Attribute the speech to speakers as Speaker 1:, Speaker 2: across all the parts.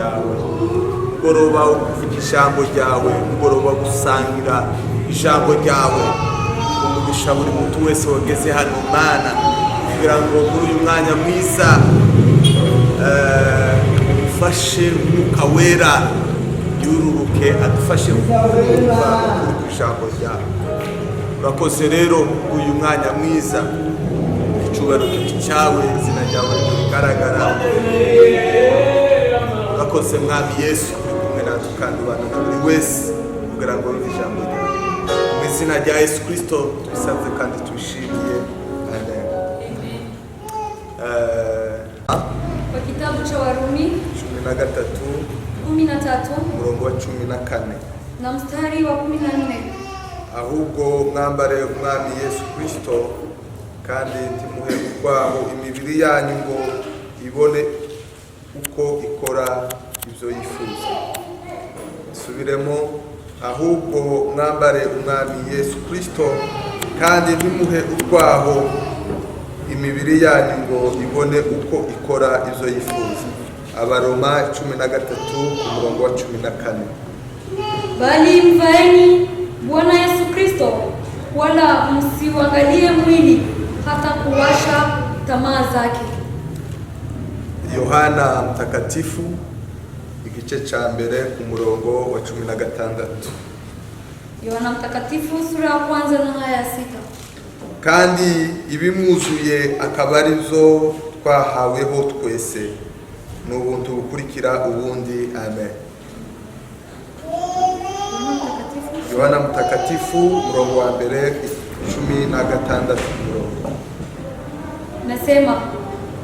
Speaker 1: ryawe, umugoroba wo kuvuga ijambo ryawe, umugoroba wo gusangira ijambo ryawe. Umugisha buri muntu wese wageze hano, Mana, kugira ngo muri uyu mwanya mwiza ufashe Umwuka Wera yururuke, adufashe kumva ukuri kw'ijambo ryawe. Urakoze rero uyu mwanya mwiza. Icyubahiro kibe cyawe, izina ryawe rigaragara. Urakoze, Mwami Yesu, uri kumwe natwe kandi ubana na buri wese kugira ngo yumve ijambo ryawe. Mu izina rya Yesu Kirisito tubisabye kandi tubishimiye, amen.
Speaker 2: Amen. Kwa kitabu cha Warumi
Speaker 1: 13,
Speaker 2: 13,
Speaker 1: umurongo wa 14,
Speaker 2: na mstari wa 14.
Speaker 1: Ahubwo mwambare Umwami Yesu Kirisito, kandi ntimuhe urwaho imibiri yanyu ngo ibone uko ikora ibyo yifuza. Subiremo: ahubwo mwambare Umwami Yesu Kirisito, kandi ntimuhe urwaho imibiri yanyu ngo ibone uko ikora ibyo yifuza. Abaroma 13 ku murongo wa 14.
Speaker 2: Bali mvaeni Bwana Yesu Kristo, wala msiuangalie mwili hata kuwasha tamaa zake.
Speaker 1: Yohana Mtakatifu, igice cya mbere, ku murongo wa 16.
Speaker 2: Yohana Mtakatifu sura ya kwanza na aya ya 6.
Speaker 1: Kandi ibimwuzuye akaba ari byo twahaweho twese, ni ubuntu bukurikira ubundi. Amen.
Speaker 2: Yohana Mtakatifu.
Speaker 1: Yohana Mtakatifu, umurongo wa mbere, 16 umurongo.
Speaker 2: Nasema,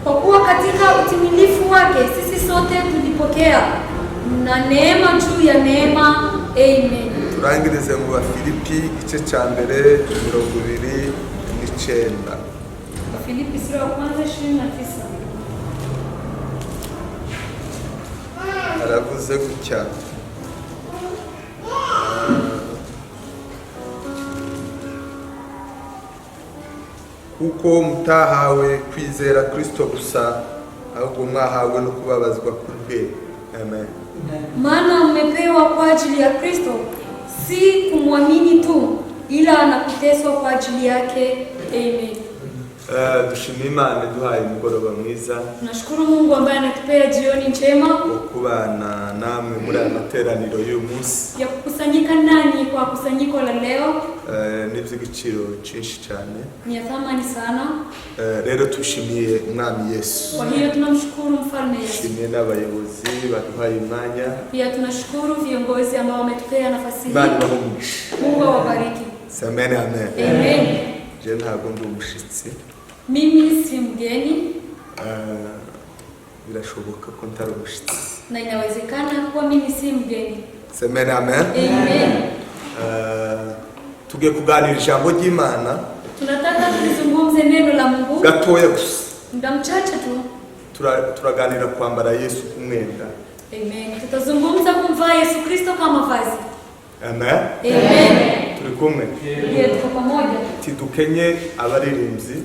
Speaker 2: kwa kuwa katika utimilifu wake sisi sote tulipokea na neema juu ya neema. Amen.
Speaker 1: Turangirize mu Bafilipi, igice cya mbere, 29.
Speaker 2: Filipi sura ya kwanza 29.
Speaker 1: Aravuze gutya: kuko mutahawe kwizera Kristo gusa, ahubwo mwahawe no kubabazwa kubwe. Amen.
Speaker 2: Maana mmepewa kwa ajili ya Kristo si kumwamini tu, ila na kuteswa kwa ajili yake. Amen.
Speaker 1: Dushima Imana iduhaye umugoroba mwiza
Speaker 2: Tunashukuru Mungu ambaye anatupea jioni njema
Speaker 1: wo kubana namwe muri aya materaniro y'uyu munsi.
Speaker 2: Ya kukusanyika nanyi kwa kusanyiko la leo.
Speaker 1: N'iby'igiciro cyinshi cyane.
Speaker 2: Ni ya thamani sana.
Speaker 1: Rero tushimiye Umwami Yesu.
Speaker 2: Kwa hiyo tunamshukuru Mfalme Yesu.
Speaker 1: Dushimiye n'abayobozi baduhaye umwanya.
Speaker 2: Pia tunashukuru viongozi ambao wametupea nafasi
Speaker 1: Imana
Speaker 2: hii.
Speaker 1: ibahe umugisha.
Speaker 2: Mungu awabariki.
Speaker 1: Amen, amen.
Speaker 2: Amen.
Speaker 1: Je ntabwo ndi umushitsi.
Speaker 2: Mimi si mgeni.
Speaker 1: Birashoboka ko ntari umushitsi.
Speaker 2: Na inawezekana kuwa mimi si mgeni.
Speaker 1: Amen, amen.
Speaker 2: Amen.
Speaker 1: Tugiye kuganira ijambo ry'Imana
Speaker 2: Tunataka tulizungumze neno la Mungu
Speaker 1: gatoya gusa.
Speaker 2: Muda mchache tu.
Speaker 1: Turaganira kwambara Yesu kumwenda.
Speaker 2: Amen. Tutazungumza kumvaa Yesu Kristo kama vazi.
Speaker 1: Amen.
Speaker 2: Amen.
Speaker 1: Turi kumwe?
Speaker 2: Ndiyo, tuko pamoja.
Speaker 1: Tidukenye abaririmbyi.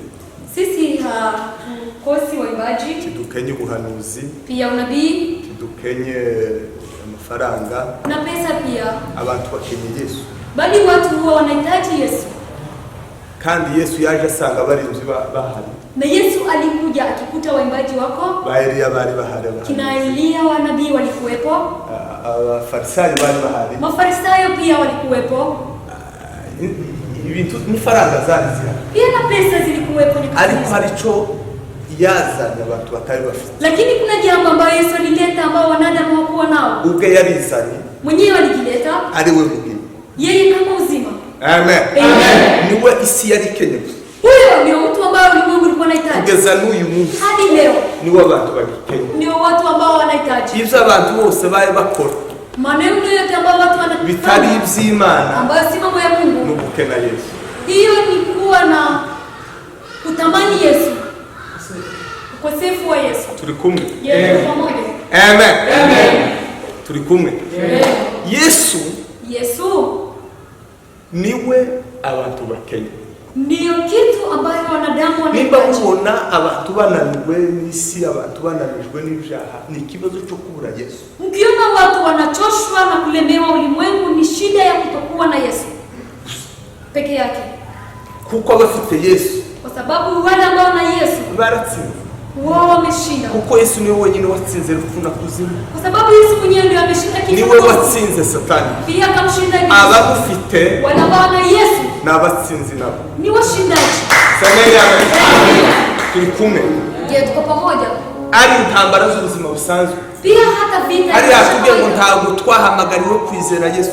Speaker 2: Sisi hatukosi waimbaji,
Speaker 1: Tidukenye ubuhanuzi.
Speaker 2: Pia unabii.
Speaker 1: Tidukenye amafaranga.
Speaker 2: Na pesa pia,
Speaker 1: Abantu bakenye Yesu.
Speaker 2: Bali watu huwa wanahitaji Yesu.
Speaker 1: Kandi Yesu yaje asanga abaririmbyi bahari.
Speaker 2: Na Yesu alikuja akikuta waimbaji wako,
Speaker 1: Ba Eliya bari bahari, abahanuzi.
Speaker 2: Kina Eliya wanabii walikuwepo,
Speaker 1: Abafarisayo bari bahari.
Speaker 2: Mafarisayo pia walikuwepo,
Speaker 1: Ibintu n'ifaranga zari zihari.
Speaker 2: Pia na pesa zilikuwepo nyakati
Speaker 1: Ariko
Speaker 2: hizo.
Speaker 1: hari icyo yazanye abantu batari bafite.
Speaker 2: Lakini kuna jambo ambayo Yesu alileta ambao wanadamu hawakuwa nao.
Speaker 1: Ubwe yarizanye.
Speaker 2: Mwenyewe alijileta,
Speaker 1: Ari we mugeni.
Speaker 2: Yeye kama uzima.
Speaker 1: Amen.
Speaker 2: Amen.
Speaker 1: Niwe isi yari ikeneye gusa.
Speaker 2: Huyo ndio mtu ambaye ulimwengu ulikuwa unahitaji.
Speaker 1: Kugeza n'uyu munsi
Speaker 2: Hadi leo
Speaker 1: niwe abantu bagikeneye.
Speaker 2: Ndio watu ambao wanahitaji.
Speaker 1: Ibyo abantu bose bari bakora
Speaker 2: Maneno yote ambayo watu
Speaker 1: bitari
Speaker 2: wanafanya
Speaker 1: iby'Imana
Speaker 2: ambayo si mambo ya Mungu,
Speaker 1: ni ugukena Yesu.
Speaker 2: Hiyo ni kuwa na kutamani Yesu, ukosefu wa Yesu.
Speaker 1: Turi kumwe?
Speaker 2: Yesu pamoja.
Speaker 1: Amen. Turi kumwe? Yesu
Speaker 2: Yesu
Speaker 1: niwe abantu bakenye.
Speaker 2: Ndiyo kitu ambayo wanadamu
Speaker 1: Nimba
Speaker 2: wanahitaji.
Speaker 1: mubona abantu bananiwe n'isi, abantu bananijwe n'ibyaha, ni ikibazo cyo kubura Yesu.
Speaker 2: Mkiona watu wanachoshwa na kulemewa ulimwengu, ni shida ya kutokuwa na Yesu peke yake,
Speaker 1: Kuko abafite Yesu
Speaker 2: kwa sababu wale ambao na Yesu
Speaker 1: baratsinze.
Speaker 2: Wao wameshinda,
Speaker 1: Kuko Yesu niwe wenyine watsinze urupfu na kuzimu.
Speaker 2: Kwa sababu Yesu mwenyewe ndio ameshinda kifo,
Speaker 1: Niwe watsinze Satani.
Speaker 2: Pia akamshinda Ibilisi.
Speaker 1: Abamufite
Speaker 2: Wale ambao na Yesu
Speaker 1: ni abatsinzi nabo.
Speaker 2: Ni washindaji.
Speaker 1: Sameni amen. Turi kumwe.
Speaker 2: Je, tuko pamoja?
Speaker 1: Ari intambara z'ubuzima busanzwe,
Speaker 2: Pia hata vita
Speaker 1: hariya
Speaker 2: ya
Speaker 1: hatubwiye ngo
Speaker 2: kawaida.
Speaker 1: ntabwo twahamagariwe kwizera Yesu,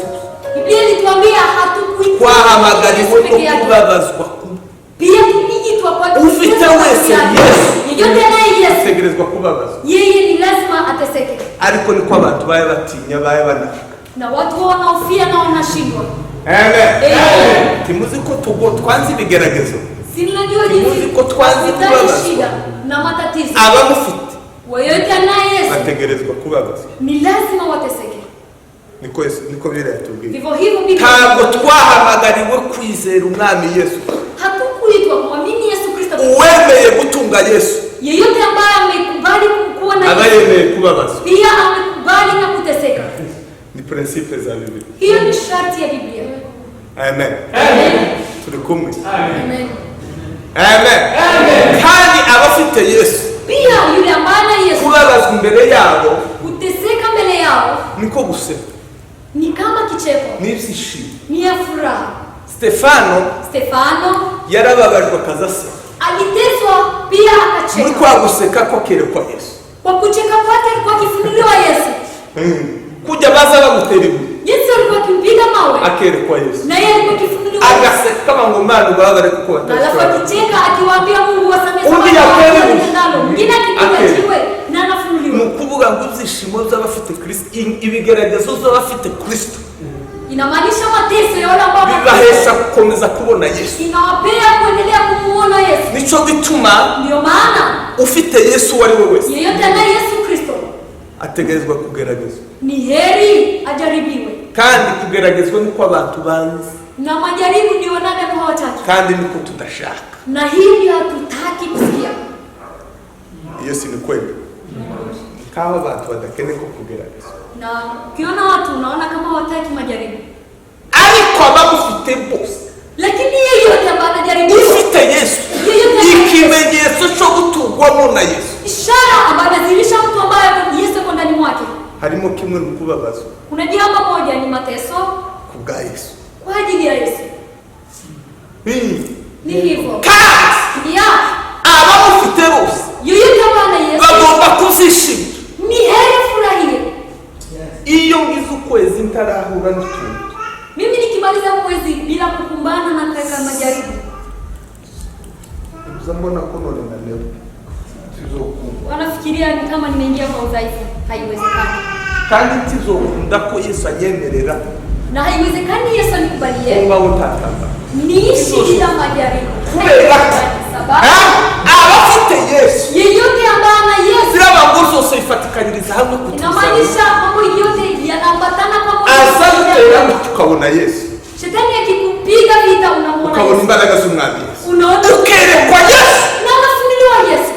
Speaker 2: Biblia ilituambia hatukuitwa
Speaker 1: twahamagariwe
Speaker 2: Yesu
Speaker 1: no
Speaker 2: peke yake.
Speaker 1: kubabazwa kumwe.
Speaker 2: Pia tuliitwa kwa
Speaker 1: Ufite
Speaker 2: kuteswa kwa
Speaker 1: wese
Speaker 2: yake.
Speaker 1: Yesu.
Speaker 2: Yeyote anaye Yesu,
Speaker 1: Ategerezwa kubabazwa.
Speaker 2: Yeye ni lazima ateseke,
Speaker 1: Ariko niko abantu baba batinya, baba bananiwe.
Speaker 2: Na watu wao wanahofia na wanashindwa.
Speaker 1: Amen.
Speaker 2: Amen.
Speaker 1: Timuzi ko tugo twanze ibigeragezo.
Speaker 2: Si mnajua
Speaker 1: Timuzi
Speaker 2: jinsi
Speaker 1: ko twanze
Speaker 2: hutaji
Speaker 1: kubabazwa.
Speaker 2: Shida na matatizo.
Speaker 1: Abamufite
Speaker 2: Yeyote anaye Yesu
Speaker 1: bategerezwa kubabazwa.
Speaker 2: Ni lazima wateseke.
Speaker 1: Niko Yesu, niko Bibiliya yatubwiye.
Speaker 2: Vivyo hivyo Biblia.
Speaker 1: Ntabwo twahamagariwe kwizera umwami Yesu.
Speaker 2: Hatukuitwa kumwamini Yesu Kristo.
Speaker 1: Uwemeye gutunga Yesu
Speaker 2: Yeyote ambaye amekubali kuwa na
Speaker 1: aba
Speaker 2: Yesu
Speaker 1: yemeye kubabazwa.
Speaker 2: Pia amekubali na kuteseka.
Speaker 1: Ni principe za Bibiliya.
Speaker 2: Hiyo ni sharti ya Biblia.
Speaker 1: Amen.
Speaker 2: Amen.
Speaker 1: Turi kumwe.
Speaker 2: Amen.
Speaker 1: Amen. Kandi abafite Yesu,
Speaker 2: Pia yule ambaye ana Yesu,
Speaker 1: kubabazwa imbere yabo
Speaker 2: kuteseka mbele yao
Speaker 1: niko guseka,
Speaker 2: ni kama kicheko,
Speaker 1: n'ibyishimo.
Speaker 2: Ni ya furaha.
Speaker 1: Stefano
Speaker 2: Stefano
Speaker 1: yarababajwe akazaseka.
Speaker 2: Aliteswa pia
Speaker 1: Muri
Speaker 2: akacheka.
Speaker 1: kwa guseka ko akerekwa Yesu.
Speaker 2: Kwa kucheka kwake alikuwa akifunuliwa Yesu.
Speaker 1: Kujya baza bagutera ibuye,
Speaker 2: Jinsi alikuwa akimpiga mawe,
Speaker 1: akerekwa Yesu,
Speaker 2: na yeye alikuwa akifunuliwa Yesu.
Speaker 1: Agaseka ngo Mana ubabare kuko
Speaker 2: Na alafu
Speaker 1: batabishobora.
Speaker 2: akicheka akiwaambia Mungu wasamehe
Speaker 1: Undi
Speaker 2: sababu
Speaker 1: yapera
Speaker 2: hawajui
Speaker 1: ibuye.
Speaker 2: nalo. Mwingine akipiga
Speaker 1: Akera.
Speaker 2: jiwe na anafunuliwa.
Speaker 1: Ni ukuvuga ngo ibyishimo by'abafite Kristo, ibigeragezo by'abafite Kristo
Speaker 2: Inamaanisha mateso ya wale ambao
Speaker 1: bibahesha gukomeza kubona Yesu.
Speaker 2: Inawapea kuendelea kumuona Yesu.
Speaker 1: Nicyo gituma
Speaker 2: Ndio maana
Speaker 1: ufite Yesu uwo ari we wese
Speaker 2: yeyote anaye Yesu Kristo
Speaker 1: ategerezwa kugeragezwa.
Speaker 2: Ni heri ajaribiwe.
Speaker 1: Kandi kugeragezwa niko abantu banzi,
Speaker 2: Na majaribu ndio wanadamu hawataki,
Speaker 1: kandi niko tudashaka.
Speaker 2: Na hii hatutaki kusikia.
Speaker 1: Iyo si ni kweli nkaho abantu badakeneye ko kugeragezwa.
Speaker 2: Na ukiona watu unaona kama hawataki majaribu,
Speaker 1: Ariko abamufite bose,
Speaker 2: lakini yeyote ambaye anajaribiwa,
Speaker 1: ufite Yesu,
Speaker 2: yeyote anaye Yesu,
Speaker 1: ikimenyetso cyo gutugwamo na Yesu,
Speaker 2: ishara ambayo anadhihirisha mtu ambaye Yesu yuko ndani mwake,
Speaker 1: harimo kimwe mu kubabazwa
Speaker 2: kuna jambo moja, ni mateso
Speaker 1: ku bwa Yesu.
Speaker 2: Kwa ajili ya Yesu. Ni hivyo.
Speaker 1: Kandi
Speaker 2: Ya
Speaker 1: abamufite bose
Speaker 2: yeyote ambaye ana Yesu
Speaker 1: bagomba kuzishimira.
Speaker 2: Ni heri afurahie.
Speaker 1: Iyo ngize ukwezi ntarahura n'utuntu,
Speaker 2: Mimi nikimaliza mwezi bila kukumbana na kaka majaribu,
Speaker 1: uza mbona ko none nanewe tizokunda.
Speaker 2: Wanafikiria ni kama nimeingia kwa udhaifu. Haiwezekani.
Speaker 1: Kandi tizokunda ko Yesu anyemerera
Speaker 2: Na haiwezekani Yesu anikubalie
Speaker 1: kubaho ntatamba.
Speaker 2: Niishi bila majaribu.
Speaker 1: Kubera ko
Speaker 2: Sababu
Speaker 1: abafite Yesu,
Speaker 2: yeyote ambaye ana Yesu,
Speaker 1: ziriya ngo zose bifatikanyiriza hamwe kutuzana,
Speaker 2: inamaanisha mambo yote yanaambatana pamoja.
Speaker 1: Aza gutera tukabona Yesu,
Speaker 2: Shetani akikupiga vita unamuona
Speaker 1: ukabona
Speaker 2: Yesu.
Speaker 1: imbaraga z'umwami Yesu,
Speaker 2: Unaona
Speaker 1: ukerekwa Yesu.
Speaker 2: Na unafunuliwa Yesu.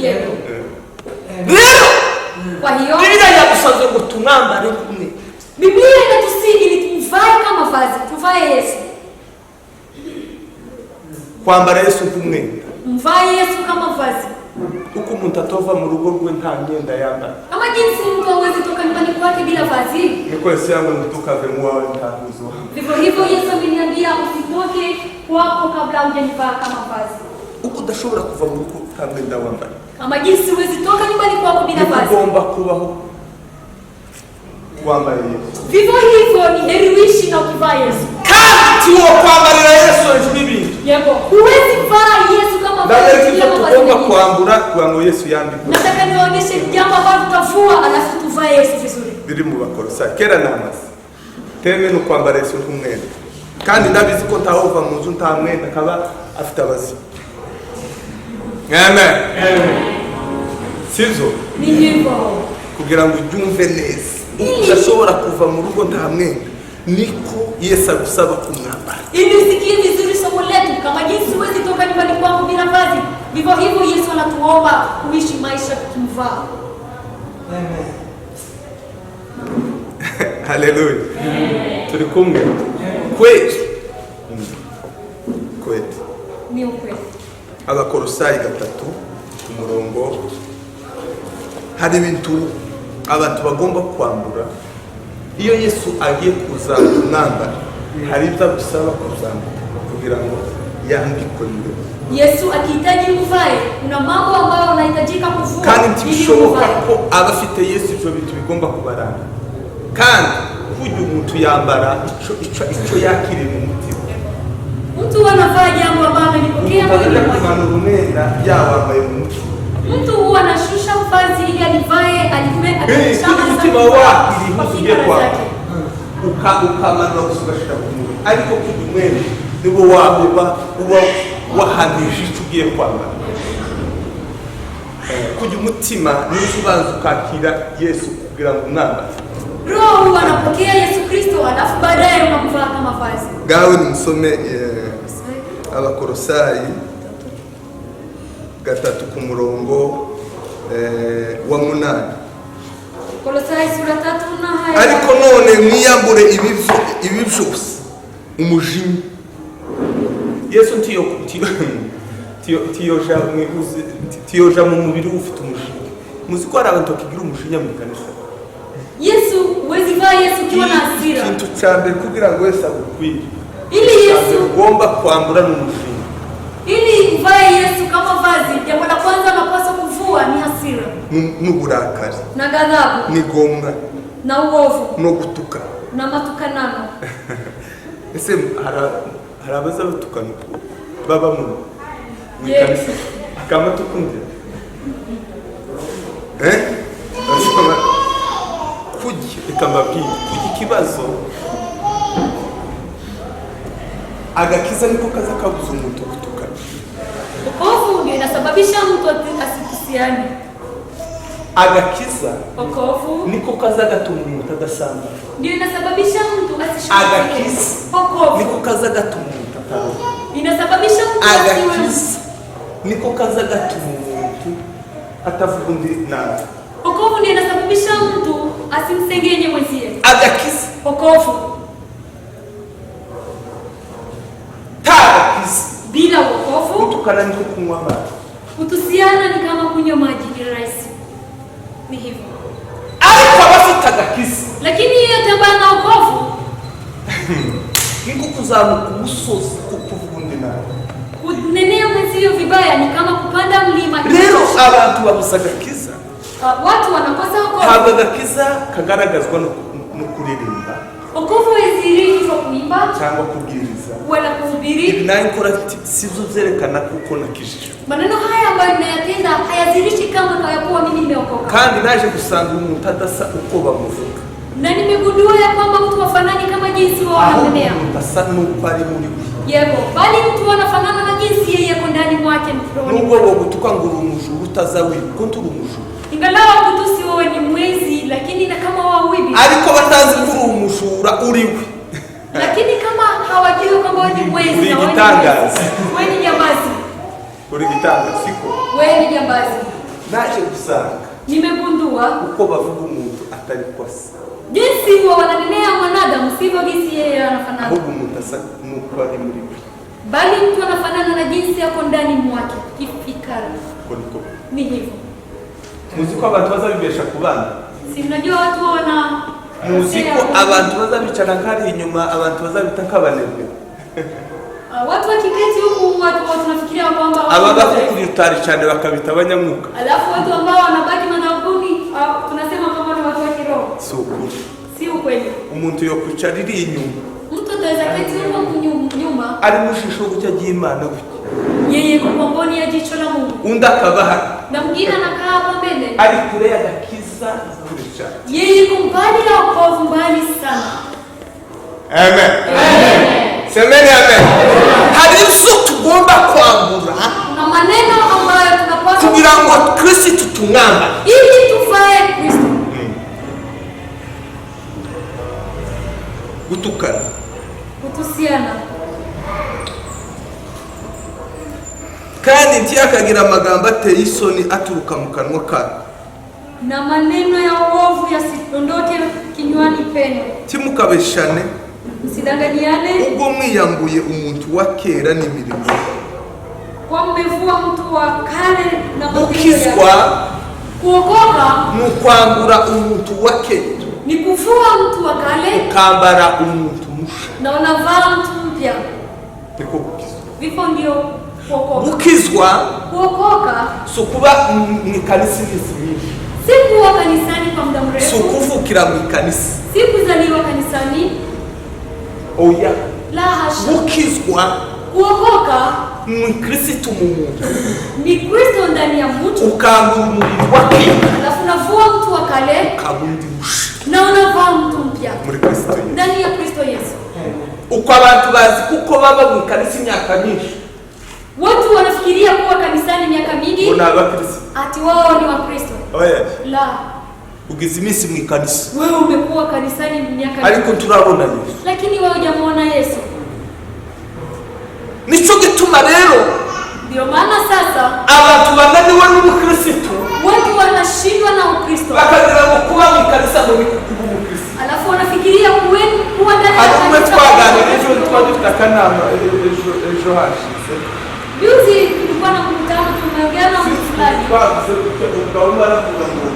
Speaker 2: Yego.
Speaker 1: Rero
Speaker 2: Kwa hiyo
Speaker 1: Bibiliya yagusabye ngo tumwambare kumwe.
Speaker 2: Biblia inatusihi ili tumvae kama vazi, tuvae Yesu.
Speaker 1: Kwambara Yesu nk'umwenda.
Speaker 2: Mvae Yesu kama vazi.
Speaker 1: Uko umuntu atova mu rugo rwe nta myenda yambaye,
Speaker 2: Kama jinsi mtu hawezi toka nyumbani kwake bila vazi,
Speaker 1: niko Yesu yangu ntukave mu wawe nta mpuzu wambaye.
Speaker 2: Vivyo hivyo Yesu ameniambia usitoke kwako kabla hujanivaa kama vazi.
Speaker 1: Uko udashobora kuva mu rugo nta mwenda wambaye,
Speaker 2: Kama jinsi huwezi toka nyumbani kwako bila
Speaker 1: niko
Speaker 2: vazi,
Speaker 1: ugomba kubaho wambaye Yesu.
Speaker 2: Vivyo hivyo ni heri uishi na ukivaa Yesu.
Speaker 1: Kandi wo kwambarira Yesu hejuru y'ibintu,
Speaker 2: Yego, huwezi vaa Yesu kama vazi
Speaker 1: ndabereka
Speaker 2: bila
Speaker 1: ibyo
Speaker 2: mavazi
Speaker 1: tugomba
Speaker 2: mengine.
Speaker 1: kwambura kugira ngo Yesu yambikwe.
Speaker 2: Nataka niwaonyeshe jambo ambalo tutavua alafu tuvae Yesu vizuri.
Speaker 1: Biri mu Bakolosayi kera namaze teme ni ukwambara Yesu nk'umwenda, kandi ndabizi ko ntawuva mu nzu nta mwenda akaba afite abazimu. Amen. Sibyo?
Speaker 2: Ni hivyo.
Speaker 1: Kugira ngo ubyumve neza, udashobora kuva mu rugo nta mwenda, niko Yesu agusaba kumwambara.
Speaker 2: Ili usikie vizuri somo letu, yetu, kama jinsi huwezi toka nyumbani kwako bila vazi, vivyo hivyo Yesu anatuomba kuishi maisha tukimvaa.
Speaker 1: Haleluya, turi kumwe kweli kweli.
Speaker 2: Ni ukweli.
Speaker 1: Abakorosayi 3 ku murongo, hari ibintu abantu bagomba kwambura iyo Yesu agiye kuza kumwambara, hari ibyo agusaba kuzambura kugira ngo yambikwe muri wowe.
Speaker 2: Yesu akihitaji uvae, kuna mambo ambayo unahitajika kuvua
Speaker 1: Kandi
Speaker 2: ili
Speaker 1: ntibishoboka
Speaker 2: uvae.
Speaker 1: ko abafite Yesu ibyo bintu bigomba kubaranga, kandi burya umuntu yambara ico yakiriye mu mutima.
Speaker 2: Mtu anavaa jambo ambalo amelipokea
Speaker 1: Umuntu
Speaker 2: moyoni
Speaker 1: ajya
Speaker 2: mwake.
Speaker 1: kumanura umwenda yawambaye mu mutima.
Speaker 2: Mtu huwa anashusha vazi ili alivae, alime
Speaker 1: Kuko umutima wakiriye
Speaker 2: kwa
Speaker 1: ugiye
Speaker 2: fikra
Speaker 1: kwawe
Speaker 2: zake.
Speaker 1: Ukamanura gusa ugashira ku mubiri, ariko kurya umwenda niwo wa uba wahamije icyo ugiye kwambara. Kujya umutima niwo ubanza ukakira Yesu kugira ngo umwambare.
Speaker 2: Roho huwa anapokea Yesu Kristo, alafu baadaye unamvaa kama vazi.
Speaker 1: Ngawe nimusome Abakorosayi 3 ku murongo wa 8.
Speaker 2: Kolosai sura 3 na haya.
Speaker 1: Ariko none mwiyambure ibi byose, umujinya. Yesu ntiyoja tiyoja mu mubiri ufite umujinya. Muzi ko hari abantu bakigira umujinya mu kanisa.
Speaker 2: Yesu, huwezi vaa Yesu ukiwa na hasira.
Speaker 1: Ikintu cya mbere kugira ngo wese agukwire,
Speaker 2: Ili Yesu
Speaker 1: ugomba kwambura n'umujinya.
Speaker 2: Ili uvae Yesu kama vazi, jambo la kwanza unapaswa kuvua ni hasira
Speaker 1: N'uburakari
Speaker 2: na ghadhabu
Speaker 1: n'igomwa
Speaker 2: na uovu
Speaker 1: no gutuka.
Speaker 2: Na matukanano.
Speaker 1: Ese hari abaza batukana baba mu
Speaker 2: Yes.
Speaker 1: kanisa akama tukundira eh kurya? Reka mbabwire, kurya ikibazo, agakiza niko kaza kabuza umuntu gutukana.
Speaker 2: Wokovu ndio inasababisha mtu asitusiane.
Speaker 1: Agakiza
Speaker 2: Wokovu
Speaker 1: niko kaza gatuma umuntu adasambana.
Speaker 2: Ndio inasababisha mtu asishughulike.
Speaker 1: Agakiza
Speaker 2: Wokovu
Speaker 1: niko kaza gatuma umuntu ataroga.
Speaker 2: Inasababisha mtu asiwe
Speaker 1: Agakiza niko kaza gatuma umuntu atavuga undi nabi.
Speaker 2: Wokovu ndio inasababisha mtu asimsengenye mwenzie.
Speaker 1: Agakiza
Speaker 2: Wokovu
Speaker 1: tagakiza
Speaker 2: bila wokovu,
Speaker 1: gutukana niko kunywa amazi.
Speaker 2: Kutusiana ni kama kunywa maji, ni rahisi. Ni hivyo.
Speaker 1: Ariko abafite agakiza,
Speaker 2: Lakini yeyote ambaye ana wokovu,
Speaker 1: niko kuzamuka umusozi kukuvuga undi nabi.
Speaker 2: Kunenea mwenzio vibaya ni kama kupanda mlima.
Speaker 1: Rero abantu babuze agakiza.
Speaker 2: Watu wanakosa wokovu.
Speaker 1: Ntabwo agakiza kagaragazwa no kuririmba
Speaker 2: Wokovu haudhihiriki kwa kuimba
Speaker 1: cyangwa kubwiriza.
Speaker 2: Wala kuhubiri.
Speaker 1: Ibi nayo nkora sibyo byerekana kuko nakijijwe.
Speaker 2: Maneno haya ambayo ninayatenda hayadhihirishi kama ya kuwa mimi nimeokoka.
Speaker 1: Kandi naje gusanga umuntu adasa uko bamuvuga,
Speaker 2: Na nimegundua ya kwamba mtu hafanani kama jinsi wao
Speaker 1: ahubwo
Speaker 2: wananenea.
Speaker 1: umuntu asa n'uko ari muri we.
Speaker 2: Yego, bali mtu anafanana na jinsi yeye yuko ndani mwake rohoni.
Speaker 1: Nubwo bogutuka ngo uri umujura utaza wiba, ko nturi umujura,
Speaker 2: Ingalau kutusi wewe ni mwizi, lakini na kama wao wibi.
Speaker 1: Ariko batazi ko uri umujura uri we,
Speaker 2: Lakini kama hawajui kwamba wewe ni mwizi
Speaker 1: Uri
Speaker 2: na wewe ni
Speaker 1: igitangaza.
Speaker 2: mwizi, wewe ni jambazi.
Speaker 1: Uri igitangaza siko?
Speaker 2: Wewe ni jambazi.
Speaker 1: Naje gusanga
Speaker 2: Nimegundua
Speaker 1: uko bavuga umuntu atari ko asa,
Speaker 2: jinsi huwa wananenea mwanadamu sivyo jinsi yeye anafanana,
Speaker 1: ahubwo umuntu asa n'uko ari muri we.
Speaker 2: Bali mtu anafanana na jinsi yako ndani mwake kifikara.
Speaker 1: Uko niko.
Speaker 2: Ni hivyo.
Speaker 1: Muzi ko abantu bazabibesha ku bana.
Speaker 2: Si mnajua watu wana
Speaker 1: Muzi ko abantu bazabicara nk'ari inyuma, abantu bazabita nk'abanebwe.
Speaker 2: Watu wakiketi huku watu tunafikiria kwamba watu
Speaker 1: Ababa
Speaker 2: wadhaifu.
Speaker 1: kuri rutari cyane bakabita abanyamwuka.
Speaker 2: Alafu watu ambao wanabaki madhabahuni tunasema kwamba ni watu wa kiroho.
Speaker 1: Si ukuri.
Speaker 2: Si ukweli.
Speaker 1: Umuntu yokwicara iri inyuma,
Speaker 2: Mtu ataweza keti huko nyuma,
Speaker 1: ari mu jisho gutya ry'Imana gutya,
Speaker 2: yeye yuko kwa mboni ya jicho la Mungu,
Speaker 1: undi akaba hano
Speaker 2: na mwingine anakaa hapa mbele,
Speaker 1: ari kure y'agakiza kure cyane.
Speaker 2: Yeye yuko mbali na wokovu, mbali sana.
Speaker 1: Amen. Semeni amen. Hari ibyo tugomba kwambura
Speaker 2: Kuna maneno ambayo tunapaswa
Speaker 1: kugira ngo Kristo tumwambare,
Speaker 2: ili tuvae Kristo.
Speaker 1: Gutukana,
Speaker 2: Kutusiana,
Speaker 1: Kandi ntiyakagira amagambo ateye isoni aturuka mu kanwa kanyu.
Speaker 2: Na maneno ya uovu yasiondoke kinywani penu.
Speaker 1: Timukabeshane,
Speaker 2: Msidanganyiane,
Speaker 1: ubwo mwiyambuye umuntu wa kera n'imirimo ye.
Speaker 2: Kwa mmevua mtu wa kale na matendo yake.
Speaker 1: Gukizwa
Speaker 2: Kuokoka
Speaker 1: ni ukwambura umuntu wa kera,
Speaker 2: ni kuvua mtu wa kale
Speaker 1: ukambara umuntu musha.
Speaker 2: Na unavaa mtu mpya.
Speaker 1: Niko gukizwa.
Speaker 2: Vifo ndio kuokoka.
Speaker 1: Gukizwa
Speaker 2: Kuokoka
Speaker 1: si ukuba mu ikanisa iminsi myinshi,
Speaker 2: si kuwa kanisani kwa muda
Speaker 1: si
Speaker 2: mrefu,
Speaker 1: ukuvukira mu ikanisa.
Speaker 2: Si kuzaliwa kanisani,
Speaker 1: Oya.
Speaker 2: La hasha.
Speaker 1: Gukizwa
Speaker 2: Kuokoka
Speaker 1: ni Kirisitu mu muntu,
Speaker 2: ni Kristo ndani ya mtu,
Speaker 1: ukambura umubiri wa kera,
Speaker 2: alafu unavua mtu wa kale
Speaker 1: ukaba undi musha
Speaker 2: na unavaa mtu mpya
Speaker 1: muri Kristo Yesu.
Speaker 2: Ndani ya Kristo Yesu.
Speaker 1: Uko abantu bazi kuko baba mu ikanisa imyaka myinshi,
Speaker 2: Watu wanafikiria kuwa kanisani miaka mingi
Speaker 1: ngo ni abakirisitu.
Speaker 2: Ati wao ni Wakristo.
Speaker 1: Oya.
Speaker 2: La,
Speaker 1: Ugize iminsi mu ikanisa,
Speaker 2: wewe umekuwa kanisani miaka
Speaker 1: ariko
Speaker 2: mingi,
Speaker 1: turabona Yesu.
Speaker 2: Lakini wewe hujamuona Yesu.
Speaker 1: Nicyo gituma rero
Speaker 2: Ndio maana sasa
Speaker 1: abantu bananiwe n'ubukirisitu,
Speaker 2: watu wanashindwa na Ukristo,
Speaker 1: bakagira ngo kuba mu ikanisa ngo ni kuba umukirisitu.
Speaker 2: Alafu wanafikiria kuwa ndani ya
Speaker 1: Hari umwe
Speaker 2: kanisa.
Speaker 1: Twaganira ejo, twari dufite akanama ejo hashize.
Speaker 2: Juzi tulikuwa na mkutano, tumeongea na mtu fulani.
Speaker 1: Twavuze gutya, umugabo umwe aravuga ngo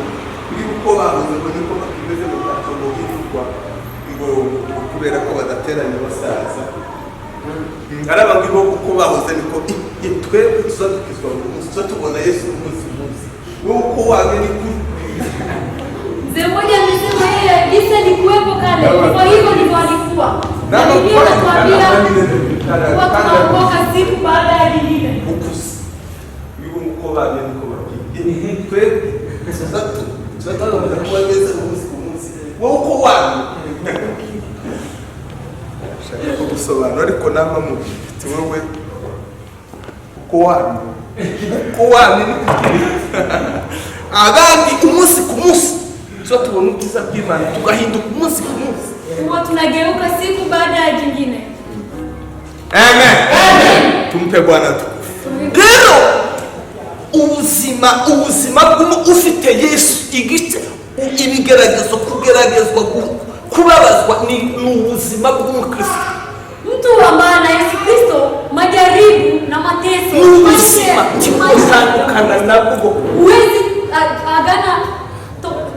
Speaker 1: niba uko bavuze ngo niko bakimeze, ngo ntacyo ngo bivugwa ngo kubera ko badateranya abasaza. Araba ngo ibo uko bahoze niko twebwe tuza dukizwa buri munsi, tuza tubona Yesu umunsi ku munsi, wowe uko wamye ni kuri.
Speaker 2: Mzee mmoja amesema yeye jinsi alikuwepo kale, kwa hivyo ndivyo alikuwa. Na Biblia inatuambia kuwa tunaokoka siku baada ya nyingine.
Speaker 1: Ukuze niba uko bamye niko babwiye, twebwe tuza tuza tubona kuba neza umunsi ku munsi, wowe uko wamye. Shaka ko gusobanura, ariko nama mubwira wowe uko wamye ni abandi umunsi ku munsi tuba tubona ubwiza bw'Imana, tugahinduka umunsi ku munsi.
Speaker 2: Huwa tunageuka siku baada ya jingine.
Speaker 1: Amen. Tumpe Bwana tukufu. Rero ubuzima ufite Yesu, igice ibigeragezo, kugeragezwa, kubabazwa ni ubuzima bw'umukristo.
Speaker 2: Mtu ambaye ana Yesu Kristo, majaribu na mateso,
Speaker 1: Ni ubuzima
Speaker 2: maisha-
Speaker 1: ntibutandukana nabwo.
Speaker 2: Huwezi agana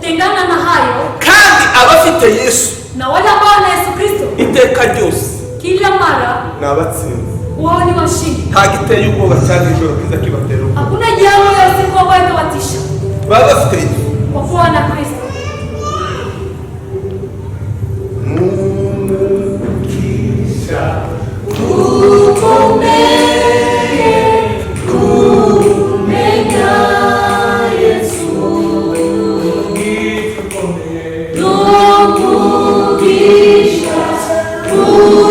Speaker 2: tengana na hayo.
Speaker 1: Kandi abafite Yesu
Speaker 2: Na wale ambao wana Yesu Kristo
Speaker 1: iteka ryose
Speaker 2: kila mara
Speaker 1: ni abatsinzi.
Speaker 2: Wao ni washindi.
Speaker 1: Nta giteye ubwoba cyane ijoro kiza kibatera ubwoba.
Speaker 2: Hakuna jambo ya usiku ambayo itawatisha
Speaker 1: Baba bafite Yesu.
Speaker 2: Kwa kuwa na Kristo.
Speaker 1: N'umugisha
Speaker 2: Ukomeye kumenya Yesu, n'umugisha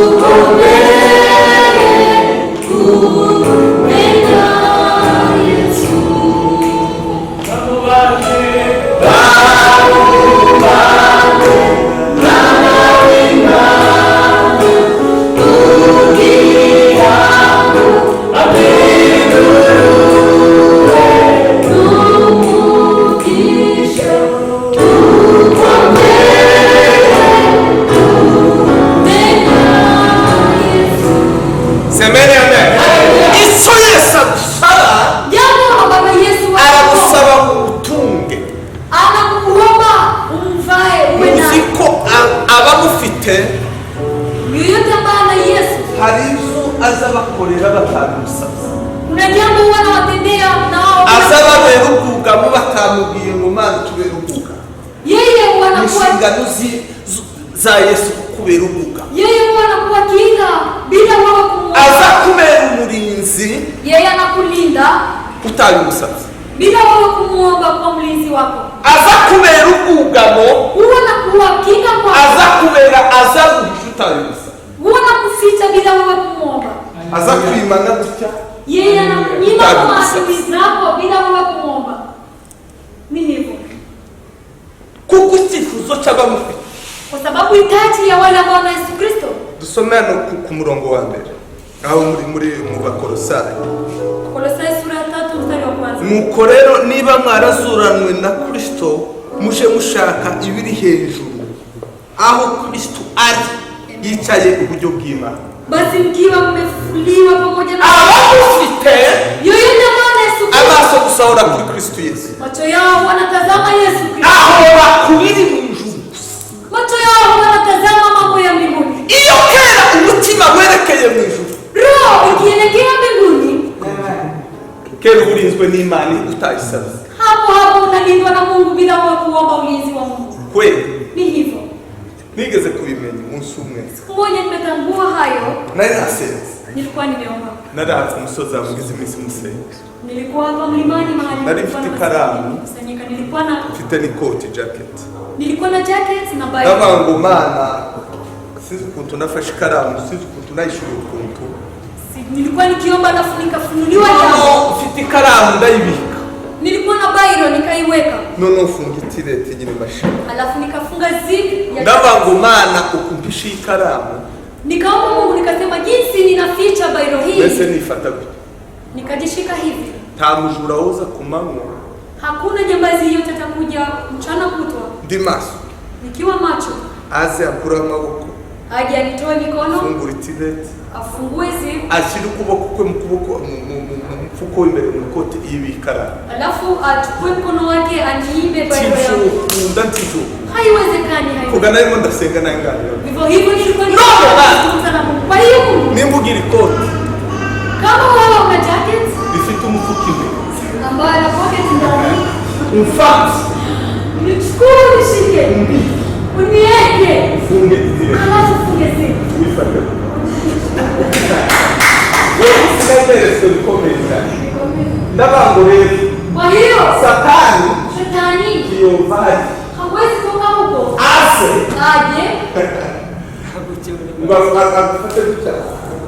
Speaker 2: ukomeye kumenya Yesu. N'umugisha ukomeye kumenya Yesu.
Speaker 1: Semeni amen. Icyo Yesu agusaba,
Speaker 2: Jambo ambalo Yesu
Speaker 1: aragusaba ngo utunge.
Speaker 2: Anakuomba umvae, uwe
Speaker 1: Uzi
Speaker 2: naye.
Speaker 1: ko abamufite
Speaker 2: Yoyote ambaye ana Yesu,
Speaker 1: hari ibyo aza bakorera batabimusabye,
Speaker 2: kuna jambo huwa anawatendea na wao
Speaker 1: aza babera ubwugamo batamubwiye ngo Mana tubere ubwugamo.
Speaker 2: Yeye huwa anakuwa
Speaker 1: Inshingano za Yesu kukubera ubwugamo.
Speaker 2: Yeye huwa anakuwa kinga bila wewe kumuomba.
Speaker 1: Aza kubera umurinzi
Speaker 2: Yeye anakulinda
Speaker 1: utabimusabye,
Speaker 2: bila wewe kumuomba kuwa mlinzi wako.
Speaker 1: Aza kubera ubwugamo,
Speaker 2: Huwa anakuwa kinga kwako.
Speaker 1: aza kubera, aza guhisha utabimusabye,
Speaker 2: Huwa anakuficha bila wewe kumuomba.
Speaker 1: Aza kwimana gutya
Speaker 2: Yeye anakunyima kwa
Speaker 1: utabimusabye.
Speaker 2: maadui zako bila wewe kumuomba. Ni hivyo.
Speaker 1: Kuko icyifuzo cy'abamufite.
Speaker 2: Kwa sababu hitaji ya wale ambao wana Yesu Kristo.
Speaker 1: Dusome hano ku murongo wa mbere aho muri mu Bakolosayi.
Speaker 2: Wakolosai mwanzo.
Speaker 1: Nuko rero niba mwarazuranwe na Kristo, muje mushaka ibiri hejuru, aho Kristo ari yicaye iburyo bw'Imana.
Speaker 2: Basi mkiwa mmefufuliwa pamoja na
Speaker 1: Abamufite
Speaker 2: yoyote ambaye ana Yesu Kristo,
Speaker 1: amaso gusa ahora kuri Kristo Yesu,
Speaker 2: macho yao wanatazama Yesu Kristo,
Speaker 1: ahora ku biri mu ijuru gusa.
Speaker 2: Macho yao wanatazama mambo ya mbinguni.
Speaker 1: Iyo kera umutima werekeye mu ijuru,
Speaker 2: Roho ikielekea mbinguni,
Speaker 1: kera uba urinzwe n'Imana utayisabye.
Speaker 2: Hapo hapo unalindwa na Mungu bila wewe kuomba ulinzi wa Mungu.
Speaker 1: Kweli.
Speaker 2: Ni hivyo.
Speaker 1: Nigeze kubimenya umunsi umwe.
Speaker 2: Siku moja nimetambua hayo,
Speaker 1: Nari nasenze.
Speaker 2: Nilikuwa nimeomba.
Speaker 1: Nari hafi umusozi amugize iminsi musenga.
Speaker 2: Nilikuwa hapa mlimani mahali
Speaker 1: Nari
Speaker 2: nilikuwa
Speaker 1: mfite
Speaker 2: na
Speaker 1: ikaramu.
Speaker 2: kusanyika. Nilikuwa na
Speaker 1: Mfite n'ikoti, jacket.
Speaker 2: Nilikuwa na jacket na Bible.
Speaker 1: Ndavuga ngo Mana, sinzi ukuntu nafashe ikaramu, sinzi ukuntu nayishyuye ukuntu.
Speaker 2: Nilikuwa nikiomba alafu nikafunuliwa jambo.
Speaker 1: Noneho mfite ikaramu ndayibika.
Speaker 2: Nilikuwa na biro nikaiweka.
Speaker 1: Noneho mfunga itirete nyine mashini.
Speaker 2: Alafu nikafunga zip ya
Speaker 1: Ndavuga ngo Mana, ukumpisha iyi ikaramu.
Speaker 2: Nikaomba Mungu nikasema jinsi ninaficha biro hii.
Speaker 1: Mbese nifata gutya.
Speaker 2: Nikajishika hivi.
Speaker 1: Nta mujura woza ku manywa.
Speaker 2: Hakuna jambazi yote atakuja mchana kutwa.
Speaker 1: Ndi maso.
Speaker 2: Nikiwa macho.
Speaker 1: Aze akure amaboko.
Speaker 2: Aje anitoe mikono.
Speaker 1: Afungure itirete.
Speaker 2: Afungue zip.
Speaker 1: Ashyire ukuboko kwe mu kuboko mu mfuko w'imbere mu ikoti y'ibikaramu.
Speaker 2: Alafu achukue mkono wake aniibe biro yangu.
Speaker 1: Ntibyokunda, ntibyokunda.
Speaker 2: Haiwezekani, haiwezekani.
Speaker 1: Kuga narimo ndasenga nanganira.
Speaker 2: Vivyo hivyo nilikuwa
Speaker 1: No,
Speaker 2: nikizungumza na Mungu. Kwa hiyo Mungu,
Speaker 1: nimba ugira ikoti
Speaker 2: kama wewe una jacket
Speaker 1: rifite umufuka imbere,
Speaker 2: ambayo ina pocket ndani,
Speaker 1: umfate,
Speaker 2: nichukue unishike, uniweke,
Speaker 1: ufunge itirete,
Speaker 2: alafu ufunge zip.
Speaker 1: Wifate. Wewe sinaberetswe bikomeye cyane. Ndavuga ngo rero
Speaker 2: Kwa hiyo
Speaker 1: Satani
Speaker 2: shetani
Speaker 1: yova
Speaker 2: hawezi toka huko
Speaker 1: aze
Speaker 2: aje
Speaker 1: ngo agufate gutya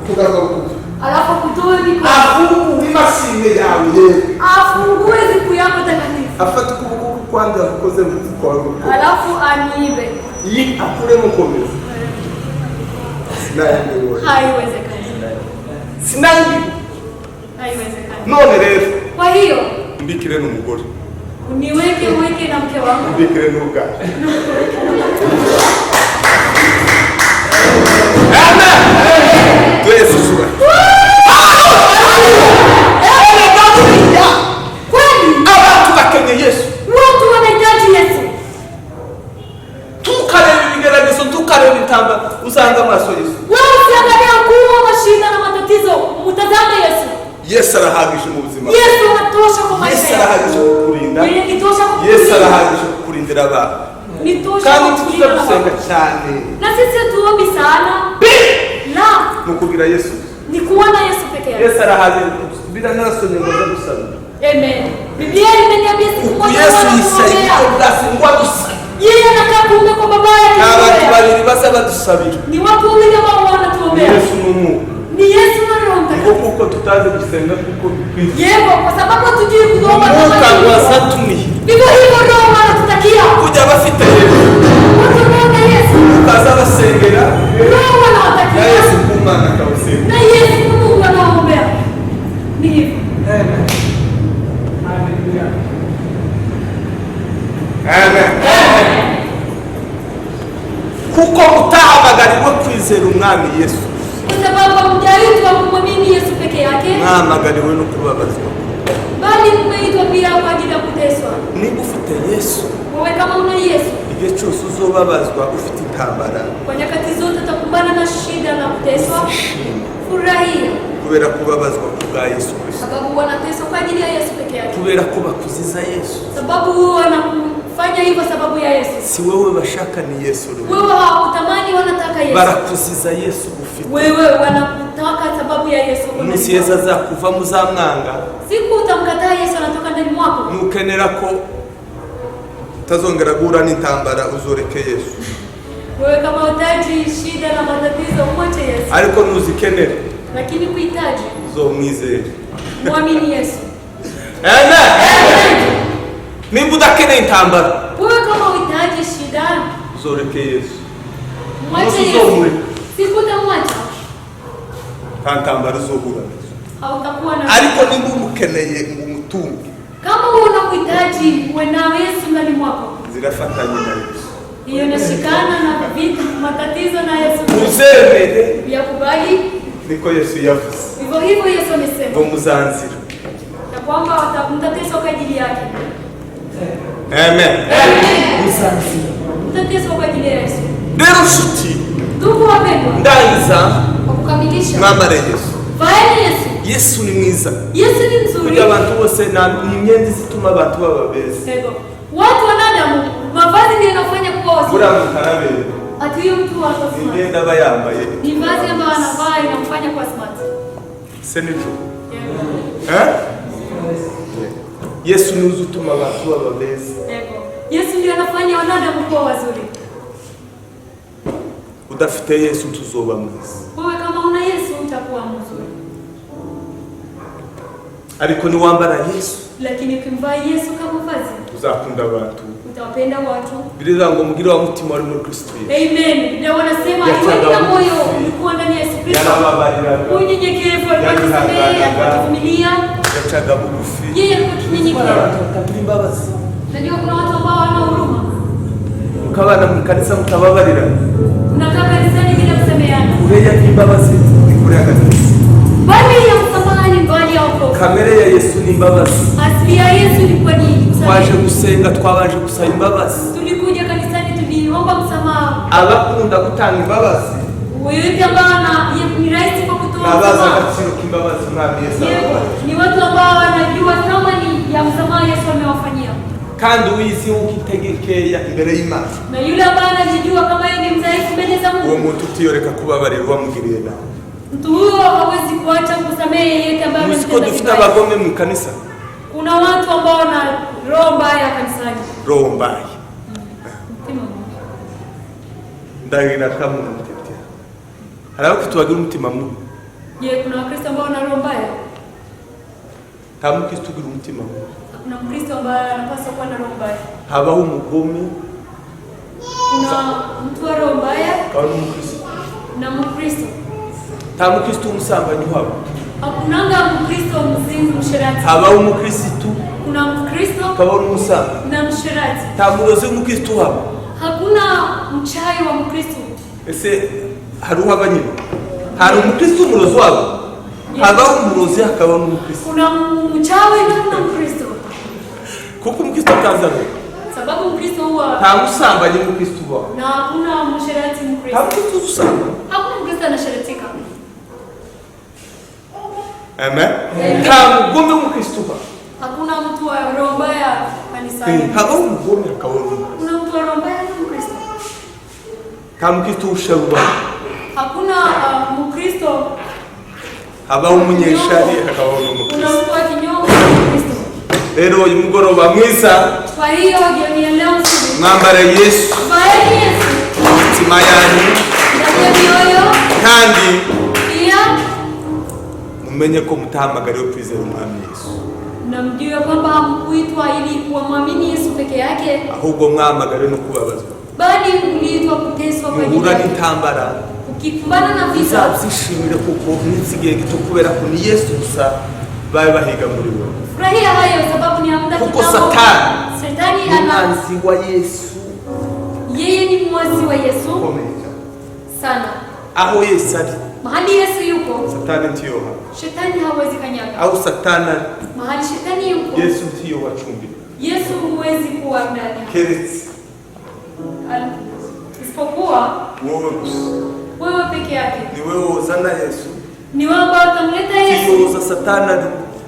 Speaker 1: kugaruka gutya,
Speaker 2: alafu akutoe mikono,
Speaker 1: afungure imashini yawe rero,
Speaker 2: afungue zipu yako takatifu,
Speaker 1: afate ukuboko kwe kwanza agukoze mu mufuko wawe w'ikoti.
Speaker 2: Alafu aniibe.
Speaker 1: Iyi akuremo komeza. Sinayibonye.
Speaker 2: Haiwezekani,
Speaker 1: Sinayibonye.
Speaker 2: Haiwezekani.
Speaker 1: None rero
Speaker 2: Kwa hiyo
Speaker 1: mbikire n'umugore,
Speaker 2: uniweke mweke na mke wangu,
Speaker 1: mbikire n'ubwawe. Amen. Twese sura.
Speaker 2: Kweli
Speaker 1: Abantu bakeneye Yesu.
Speaker 2: watu wanahitaji Yesu.
Speaker 1: Tukareba ibigeragezo, tukareba intambara, usanga amaso Yesu.
Speaker 2: Wewe usiangalie ukuu wa shida na matatizo, mtazame Yesu.
Speaker 1: Yesu arahagije mu buzima.
Speaker 2: Yesu anatosha kwa maisha
Speaker 1: Yesu
Speaker 2: yako.
Speaker 1: arahagije kukurinda.
Speaker 2: Yeye nitosha kukulinda.
Speaker 1: Yesu arahagije kukurindira abana.
Speaker 2: Nitosha
Speaker 1: Kandi
Speaker 2: kukulinda
Speaker 1: tuza
Speaker 2: na
Speaker 1: gusenga
Speaker 2: baba.
Speaker 1: cyane.
Speaker 2: Na sisi hatuombi sana. La,
Speaker 1: Ni ukugira Yesu.
Speaker 2: ni kuwa na Yesu peke yake.
Speaker 1: Yesu arahagije. Biranasomye ngo aze gusaba.
Speaker 2: Amen. Biblia imeniambia siku
Speaker 1: Uku
Speaker 2: moja
Speaker 1: Yesu
Speaker 2: Bwana
Speaker 1: yicaye
Speaker 2: kumwombea.
Speaker 1: iburyo bwa se ngo adusabire.
Speaker 2: Yeye anakaa kuume kwa baba yake.
Speaker 1: Ni abantu babiri baza badusabira.
Speaker 2: Ni watu wawili ambao wanatuombea.
Speaker 1: Ni Yesu n'Umwuka.
Speaker 2: Ni Yesu na Roho
Speaker 1: Ngo
Speaker 2: Mtakatifu.
Speaker 1: kuko tutazi gusenga kuko bikwiye.
Speaker 2: Yego, kwa sababu hatujui kuomba kama
Speaker 1: Umwuka
Speaker 2: tulivyo.
Speaker 1: ngo azatumiye.
Speaker 2: Vivyo hivyo Roho anatutakia.
Speaker 1: Kujya bafite Yesu.
Speaker 2: Watu wanaona Yesu.
Speaker 1: Ukaza basengera.
Speaker 2: Roho anawatakia.
Speaker 1: Na Yesu ku Mana akawusenga.
Speaker 2: Na Yesu Mungu anawaombea. Ni hivyo.
Speaker 1: Amen. Amen. Kuko mutahamagariwe kwizera umwami Yesu,
Speaker 2: Kwa sababu hamjaitwa kumwamini Yesu peke yake,
Speaker 1: mwahamagariwe no kubabazwa,
Speaker 2: bali mmeitwa pia kwa ajili ya kuteswa.
Speaker 1: Niba ufite Yesu,
Speaker 2: Wewe kama una Yesu,
Speaker 1: igihe cyose uzobabazwa ufite intambara,
Speaker 2: kwa nyakati zote utakumbana na shida na kuteswa, furahia,
Speaker 1: kubera kubabazwa ku bwa Yesu Kristo,
Speaker 2: sababu wanateswa kwa ajili ya Yesu peke yake,
Speaker 1: kubera ko bakuziza Yesu.
Speaker 2: Sababu wanakufanya hivyo sababu ya Yesu.
Speaker 1: Si wowe bashaka, ni Yesu rero.
Speaker 2: Wewe hawakutamani, wanataka Yesu.
Speaker 1: Barakuziza Yesu ufite.
Speaker 2: Wewe wanakutaka sababu ya Yesu.
Speaker 1: Umunsi Yesu azakuvamo uzamwanga,
Speaker 2: Siku utamkataa Yesu anatoka ndani mwako.
Speaker 1: Nukenera ko utazongera guhura n'intambara, uzoreke Yesu.
Speaker 2: Wewe kama hutaji shida na matatizo, umwache Yesu.
Speaker 1: Ariko nuzikenera,
Speaker 2: Lakini kuhitaji,
Speaker 1: uzomwizere.
Speaker 2: Muamini Yesu.
Speaker 1: Amen. Nimba udakeneye intambara,
Speaker 2: Wewe kama uhitaji shida,
Speaker 1: uzoreke Yesu.
Speaker 2: Mwache
Speaker 1: Umunsi
Speaker 2: Yesu.
Speaker 1: uzomureka,
Speaker 2: Siku utamwacha,
Speaker 1: nta ntambara uzohura nazo.
Speaker 2: Hautakuwa na
Speaker 1: Ariko nimba umukeneye ngo umutunge,
Speaker 2: Kama wewe unakuhitaji uwe na Yesu ndani mwako,
Speaker 1: Zirafatanye na Yesu.
Speaker 2: Hiyo inashikana na vitu matatizo na Yesu.
Speaker 1: Uzemere.
Speaker 2: Yakubali.
Speaker 1: Niko Yesu yavuze.
Speaker 2: Hivyo hivyo Yesu amesema
Speaker 1: Ngo muzanzira.
Speaker 2: Ya kwamba mtateswa kwa ajili yake.
Speaker 1: Amen. Muzanzira.
Speaker 2: Mtateswa kwa ajili ya Yesu.
Speaker 1: Rero nshuti,
Speaker 2: Ndugu wapendwa,
Speaker 1: ndangiza,
Speaker 2: kwa kukamilisha,
Speaker 1: mwambare Yesu.
Speaker 2: Vaeni Yesu.
Speaker 1: Yesu ni mwiza.
Speaker 2: Yesu ni mzuri.
Speaker 1: Burya abantu bose ni imyenda izituma abantu baba beza.
Speaker 2: Yego. Watu wanadamu, mavazi ndio yanafanya kuwa wazuri.
Speaker 1: Buriya muntu araberwa.
Speaker 2: Ati huyu mtu wa
Speaker 1: Ni
Speaker 2: smart.
Speaker 1: imyenda aba yambaye.
Speaker 2: Ni vazi ambayo anavaa inamfanya kuwa smart.
Speaker 1: Se nico?
Speaker 2: Yego.
Speaker 1: Eh? Yesu ni uzi utuma abantu baba beza.
Speaker 2: Yego. Yesu ndio anafanya wanadamu kuwa wazuri.
Speaker 1: Udafite Yesu tuzoba mwiza.
Speaker 2: Wewe kama una Yesu utakuwa mzuri.
Speaker 1: Ariko niwambara Yesu,
Speaker 2: Lakini ukimvaa Yesu kama vazi,
Speaker 1: uzakunda abantu.
Speaker 2: Utawapenda watu.
Speaker 1: Birivuga ngo mugire wa mutima wari muri Kristo Yesu.
Speaker 2: Amen. Na wanasema
Speaker 1: Yacaga
Speaker 2: iwe na moyo
Speaker 1: bugufi.
Speaker 2: ulikuwa ndani ya Yesu Kristo.
Speaker 1: Yarababariraga.
Speaker 2: Unyenyekevu, alikuwa akisamehe, alikuwa akivumilia.
Speaker 1: Yacaga bugufi.
Speaker 2: Yeye alikuwa akinyenyekea.
Speaker 1: Abantu batagira imbabazi.
Speaker 2: Najua kuna watu ambao hawana huruma.
Speaker 1: Mukabana mu kanisa mutababarira.
Speaker 2: Unakaa kanisani bila kusameheana.
Speaker 1: Kure y'imbabazi ni kure y'agakiza.
Speaker 2: Bali ya msamaha ni mbali ya wokovu.
Speaker 1: Kamere ya Yesu ni imbabazi.
Speaker 2: Asili ya Yesu ilikuwa ni
Speaker 1: Twaje
Speaker 2: kusamehe.
Speaker 1: gusenga, twabanje gusaba imbabazi.
Speaker 2: Tulikuja kanisani tuliomba msamaha.
Speaker 1: Abakunda gutanga imbabazi
Speaker 2: Wewe ambaye ni rahisi kwa kutoa
Speaker 1: ni abazi
Speaker 2: msamaha.
Speaker 1: agaciro k'imbabazi Umwami Yesu
Speaker 2: Yego,
Speaker 1: abaha.
Speaker 2: ni watu ambao wanajua thamani ya msamaha Yesu amewafanyia.
Speaker 1: Kandi uwizi ukitegekera imbere y'Imana,
Speaker 2: Na yule ambaye anajijua kama yeye ni mdhaifu mbele za
Speaker 1: uwo
Speaker 2: Mungu,
Speaker 1: muntu utiyoreka kubabarira wamugiriye nabi.
Speaker 2: Mtu huyo hawezi kuacha kusamehe yeyote ambaye
Speaker 1: Muzi ko
Speaker 2: amemtenda
Speaker 1: dufite
Speaker 2: vibaya.
Speaker 1: abagome mu kanisa.
Speaker 2: Kuna watu ambao wana roho mbaya kanisani.
Speaker 1: Roho mbaya.
Speaker 2: Mtima mubi.
Speaker 1: Ndagira kamwe mutetera, hari abakristo bagira umutima mubi.
Speaker 2: Je, kuna Wakristo ambao wana roho mbaya?
Speaker 1: Nta mukristo ugira umutima mubi.
Speaker 2: Hakuna Mkristo ambaye anapaswa kuwa na roho mbaya.
Speaker 1: Habaho umugome,
Speaker 2: Kuna mtu wa roho mbaya
Speaker 1: akaba n'umukristo.
Speaker 2: Na Mkristo.
Speaker 1: Nta mukristo w'umusambanyi uhaba.
Speaker 2: Hakunanga Mkristo mzinzi, msherati.
Speaker 1: Habaho umukristo,
Speaker 2: Kuna Mkristo
Speaker 1: hakabaho n'umusambanyi.
Speaker 2: Na msherati.
Speaker 1: Nta murozi w'umukristo uhaba.
Speaker 2: Hakuna mchawi wa Mkristo.
Speaker 1: Ese hari uhaba nyine? Hari umukristo w'umurozi wabo? Habaho umurozi, hakabaho n'umukristo.
Speaker 2: Kuna mchawi na kuna Mkristo.
Speaker 1: Kuko umukristo ataza
Speaker 2: Sababu Mkristo huwa
Speaker 1: nta musambanyi w'umukristo ubaho.
Speaker 2: Na hakuna msherati
Speaker 1: Nta
Speaker 2: Mkristo.
Speaker 1: mukristo usambana.
Speaker 2: Hakuna Mkristo anasheratika.
Speaker 1: Amen. Nta mugome w'umukristo ubaho.
Speaker 2: Hakuna mtu wa roho mbaya kanisani.
Speaker 1: Habaho umugome, hakabaho n'umukristo.
Speaker 2: Kuna mtu wa roho mbaya na Mkristo.
Speaker 1: Nta mukristo w'ishyari ubaho.
Speaker 2: Hakuna Mkristo
Speaker 1: Habaho umunyeshari, hakabaho
Speaker 2: Kuna
Speaker 1: n'umukristo.
Speaker 2: mtu wa kinyongo na Mkristo.
Speaker 1: Rero uyu mugoroba mwiza,
Speaker 2: Kwa hiyo jioni ya leo nzuri,
Speaker 1: mwambare Yesu
Speaker 2: vaeni Yesu
Speaker 1: mu mitima yanyu,
Speaker 2: ndani ya mioyo,
Speaker 1: kandi
Speaker 2: pia
Speaker 1: mumenye ko mutahamagariwe kwizera Umwami Yesu,
Speaker 2: na mjue kwamba hamkuitwa ili kuwamwamini Yesu peke yake,
Speaker 1: ahubwo mwahamagariwe no kubabazwa.
Speaker 2: Bali mliitwa kuteswa kwa ajili
Speaker 1: Muhura
Speaker 2: yake.
Speaker 1: n'intambara,
Speaker 2: Ukikumbana na vita,
Speaker 1: uzabyishimire kuko iminsi igihe gito, kubera ko ni Yesu gusa babe bahiga muri wowe.
Speaker 2: Furahia hayo sababu ni ya muda
Speaker 1: Kuko
Speaker 2: kitambo.
Speaker 1: Satani
Speaker 2: Shetani
Speaker 1: ni
Speaker 2: ana
Speaker 1: umwanzi wa Yesu
Speaker 2: yeye ni mwasi wa Yesu
Speaker 1: ukomeye cyane.
Speaker 2: Sana.
Speaker 1: Aho Yesu ari,
Speaker 2: Mahali Yesu yuko,
Speaker 1: Satani ntiyoha.
Speaker 2: Shetani hawezi kanyaga.
Speaker 1: Aho Satani ari,
Speaker 2: Mahali shetani yuko,
Speaker 1: Yesu ntiyohacumbika.
Speaker 2: Yesu huwezi kuwa ndani.
Speaker 1: Keretse
Speaker 2: Isipokuwa
Speaker 1: wowe gusa.
Speaker 2: Wewe peke yake.
Speaker 1: Ni wewe wozana Yesu,
Speaker 2: Ni wewe ambao utamleta Yesu.
Speaker 1: ntiyoza Satani ari.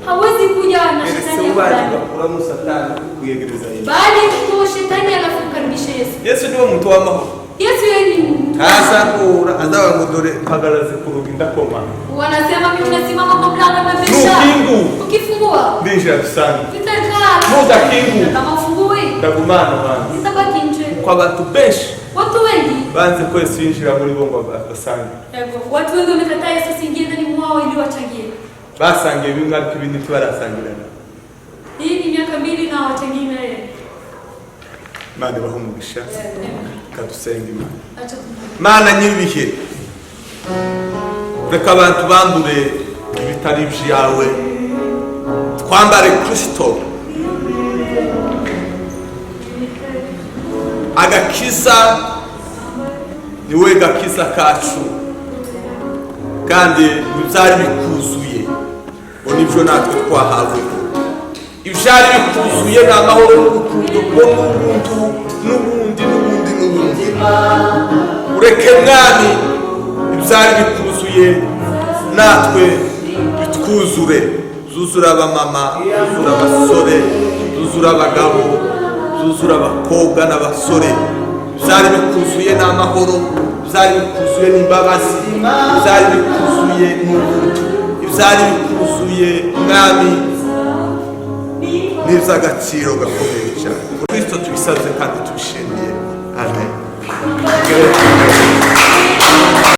Speaker 2: Hawezi kuja na
Speaker 1: Keretse
Speaker 2: shetani hapo
Speaker 1: ubanje
Speaker 2: ndani.
Speaker 1: ugakuramo Satani kuyegereza Yesu.
Speaker 2: Bali tu shetani alafu mkaribishe Yesu.
Speaker 1: Yesu niwe muntu w'amahoro.
Speaker 2: Yesu yeye ni mtu.
Speaker 1: Ntazakura azaba ngo dore mpagaraze ku rugi ndakoma.
Speaker 2: Wanasema mimi nasimama kwa mlango nabisha.
Speaker 1: Nukingura,
Speaker 2: Ukifungua
Speaker 1: ndinjira dusange.
Speaker 2: nitakaa.
Speaker 1: Nudakingura,
Speaker 2: Na kama ufungui
Speaker 1: ndagumana hanze.
Speaker 2: nitabaki nje.
Speaker 1: Kuko abantu benshi
Speaker 2: Watu wengi
Speaker 1: banze ko Yesu yinjira muri bo ngo basange.
Speaker 2: Yego, watu wengi wamekataa Yesu asiingie ndani mwao ili wachangie.
Speaker 1: Basangiye bimwe ariko ibindi ntibarasangirana.
Speaker 2: Hii ni miaka 2 na hawachangii na yeye.
Speaker 1: Imana ibahe umugisha. Kadusenga Imana.
Speaker 2: Acha tumwombe.
Speaker 1: Mana nyir'ibihe, reka abantu bandure ibitari ibyawe, twambare Kristo. Agakiza ni we gakiza kacu, kandi ibyari bikuzuye ngo nibyo natwe twahawe. Ibyari bikuzuye ni amahoro n'urukundo, ngo n'ubuntu n'ubundi n'ubundi n'ubundi. Ureke, Mwami, ibyari bikuzuye natwe bitwuzure. Zuzura abamama, zuzura abasore, zuzura abagabo, zuzura abakobwa n'abasore. Byari bikuzuye ni amahoro, byari bikuzuye n'imbabazi, byari bikuzuye n'ubuntu. Ibyari bikuzuye, Mwami, ni iby'agaciro gakomeye cyane. Kristo, tubisabye kandi tubishimiye, amen.